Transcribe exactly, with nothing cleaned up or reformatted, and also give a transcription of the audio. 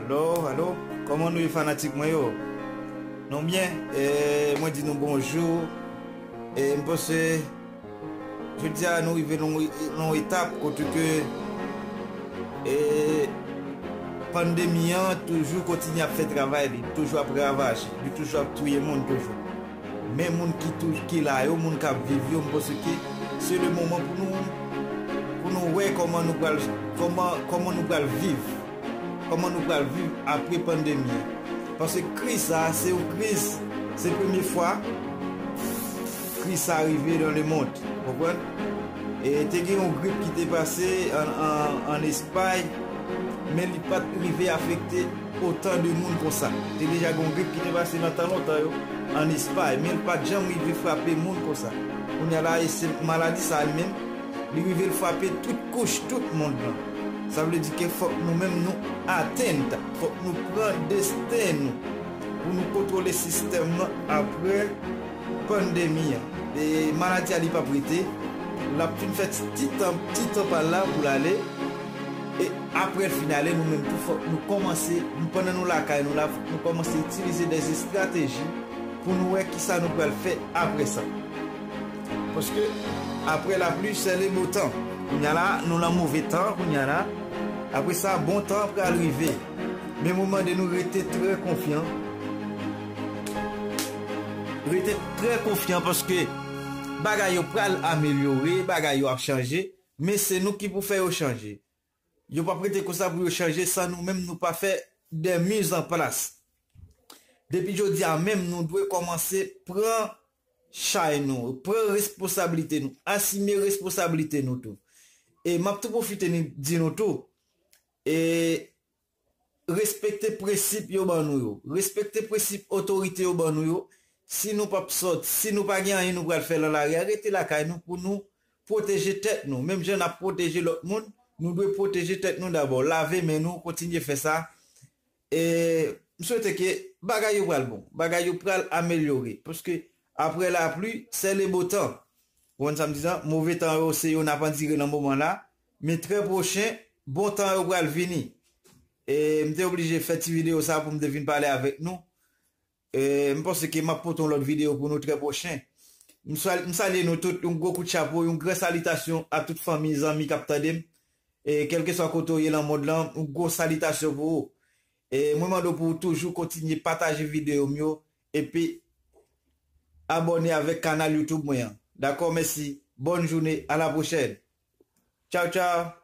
Alo, alo, kòman nou ye fanatik mwen yo? Nou byen? E, mwen di nou bonjou. E, m panse, jodi a nou rive nan yon, nan yon etap kote ke, e, pandemi an toujou kontinye ap fè travay li, toujou ap ravaje, li toujou ap touye moun toujou. Men moun ki tou, ki la yo, moun k ap viv yo, m panse ke se le moman pou nou, pou nou wè kòman nou pral, kòman, kòman nou pral viv, kòman nou pral viv apre pandemi an. Paske kriz sa, se yon kriz, se premye fwa kriz sa rive dans le monde, konprann? E te gen yon grip ki te pase an, an, an Espay, men li pa t rive afekte otan de moun konsa. Te deja gen yon grip ki te pase nan tan lontan yo an Espay, men li pa t janm rive frape moun konsa. Kounye a la, e se maladi sa a li menm, li rive l frape tout kouch, tout mond lan. Sa vle di ke fòk nou menm nou atenn, fòk nou pran desten nou pou nou kontwole sistèm nan apre pandemi an. E maladi a li p ap rete, l ap fin fè ti tan, ti tan pa l la pou l ale. E apre l fin ale, nou menm tou fòk nou kòmanse, nou pandan nou lakay nou la, fòk nou kòmanse itilize de estrateji pou nou wè kisa nou pral fè apre sa. Paske apre lapli, c'est le beau temps. Kounye a la, nou nan move tan, kounye a la. Apre sa, bon tan pral rive. Men mwen mande nou rete trè konfyan. Rete trè konfyan paske bagay yo pral amelyore, bagay yo ap chanje, men se nou ki pou fè yo chanje. Yo p ap rete konsa pou yo chanje san nou menm nou pa fè de miz an plas. Depi jodi a menm, nou dwe kòmanse pran chay nou, pran responsablite nou, asime responsablite nou tou. E m ap tou pwofite ni-, di nou tou, e respekte prensip yo ban nou yo, respekte prensip otorite yo ban nou yo. Si nou p ap sòt, si nou pa gen anyen nou pral fè nan lari a, rete lakay nou pou nou pwoteje tèt nou. Menm jan n ap pwoteje lòt moun, nou dwe pwoteje tèt nou dabò. Lave men nou, kontinye fè sa. E m swete ke bagay yo pral bon, bagay yo pral amelyore. Paske apre lapli, c'est le beau temps. Ou konprann sa m di sa? Move tan yo, se yo n ap andire nan moman la. Men trè pwochen, bon tan yo pral vini. E m te oblije fè ti videyo sa pou m te vin pale avèk nou. E m panse ke m ap pote yon lòt videyo pou nou trè pwochen. M sal-, m salye nou tout, yon gwo kout chapo, yon gran salitasyon a tout fanmi, zanmi k ap tande m. E kèlkeswa kote w ye nan mond lan, yon gwo salitasyon pou ou. E mwen mande w pou w toujou kontinye pataje videyo m yo, epi abòne avèk kanal YouTube mwen an. Dakò, mèsi. Bòn jounen, a la pwochèn. Tchaw, tchaw.